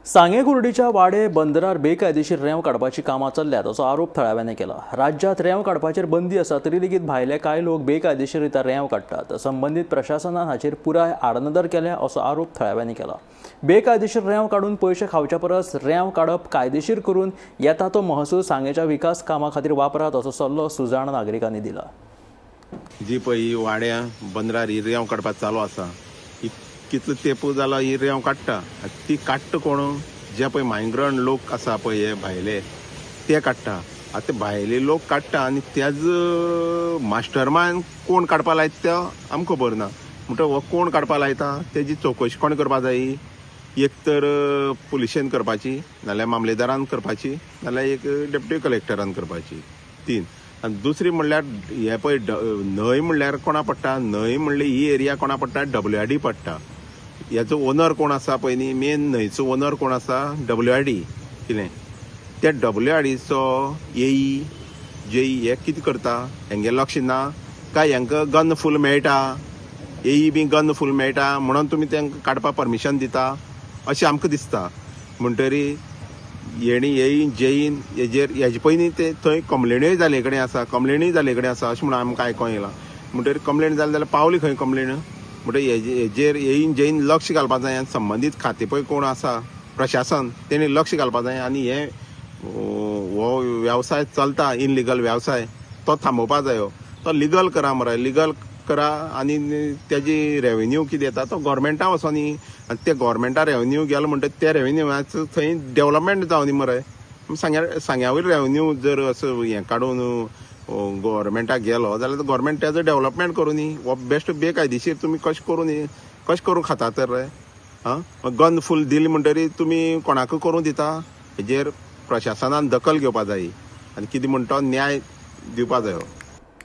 सांगें कुर्डीच्या वाडे बंदरार बेकायदेशीर रेंव काडपाची कामां चल्ल्यात असो आरोप थळाव्यांनी केला. राज्यांत रेंव काडपाचेर बंदी आसा तरी लेगीत भायले कांय लोक बेकायदेशीर रित्या रेंव काडटात. संबंदीत प्रशासनान हाचेर पुराय आडनदर केल्या असो आरोप थळाव्यांनी केला. बेकायदेशीर रेंव काडून पयशे खावच्या परस रेंव काडप कायदेशीर करून येता तो महसूल सांगेच्या विकास कामां खातीर वापरात असो सल्लो सुजाण नागरिकांनी दिला. जी पळय ही वाड्या बंदरार ही रेंव काडपाक चालू आसा, ही कितलो तेंप जाला ही रेंव काडटा. आनी ती काडटा कोण? जे पळय मायग्रंट लोक आसा पळय हे भायले, ते काडटा. आतां ते भायले लोक काडटा आनी त्याच मास्टरमायंड कोण काडपा लायता ते आमकां खबर ना. म्हणटकच हो कोण काडपा लायता तेजी चवकशी कोण करपा जायी? एक तर पुलिशेन करपाची, नाल्यार मामलेदारान करपाची, नाल्यार एक डेप्युटी कलेक्टरान करपाची. तीन. आनी दुसरी म्हणल्यार हे पळय न्हंय म्हणल्यार कोणा पडटा? न्हंय म्हणल्यार ही एरिया कोणा पडटा? डब्ल्यू आर डी पडटा. हेचो ओनर कोण आसा पळय न्ही, मेन न्हंयचो ओनर कोण आसा? W R D. कितें त्या डब्ल्यू आर डीचो एई जेई हे कितें करता? हेंगे लक्ष ना काय हेंकां गन फूल मेळटा? एई बी गन फूल मेळटा म्हणून तुमी तांकां काडपाक परमिशन दिता अशें आमकां दिसता. म्हणटरी हेणी येईन जेईन हेजेर हेजे पयलीं ते थंय कंप्लेनूय जाल्ले कडेन आसा, कंप्लेनूय जाल्ले कडेन आसा अशें म्हणून आमकां आयकोंक येयलां. म्हणटरी कंप्लेन जाली जाल्यार पावली खंय कंप्लेन? म्हणटरी हेजेर येईन जेईन लक्ष घालपा जाय आनी संबंदीत खातें पळय कोण आसा प्रशासन तेणी लक्ष घालपा जाय. आनी हे हो वेवसाय चलता इनलिगल वेवसाय तो थांबोवपा जायो. तो लिगल करा मरे, लिगल करा आनी तेजी रेवेन्यू कितें येता तो गोवोरमेंटा वचोनी. आनी ते गोवोरमेंटा रेवेन्यू गेलो म्हणटकीर त्या रेवेन्यूवाचो थंय डेवलपमेंट जावनी मरे. सांग्या वयलो रेवेन्यू जर असो हें काडून गोवोरमेंटाक गेलो जाल्यार गोवोरमेंट तेजो डेवलपमेंट करूं न्ही. हो बेश्ट बेकायदेशीर तुमी कशें करूं न्ही, कशें करूं खाता तर रे? आं, गन फूल दिली म्हणटरी तुमी कोणाकूय करूं दिता? हेजेर प्रशासनान दखल घेवपा जाय आनी कितें म्हणटा तो न्याय दिवपा जायो.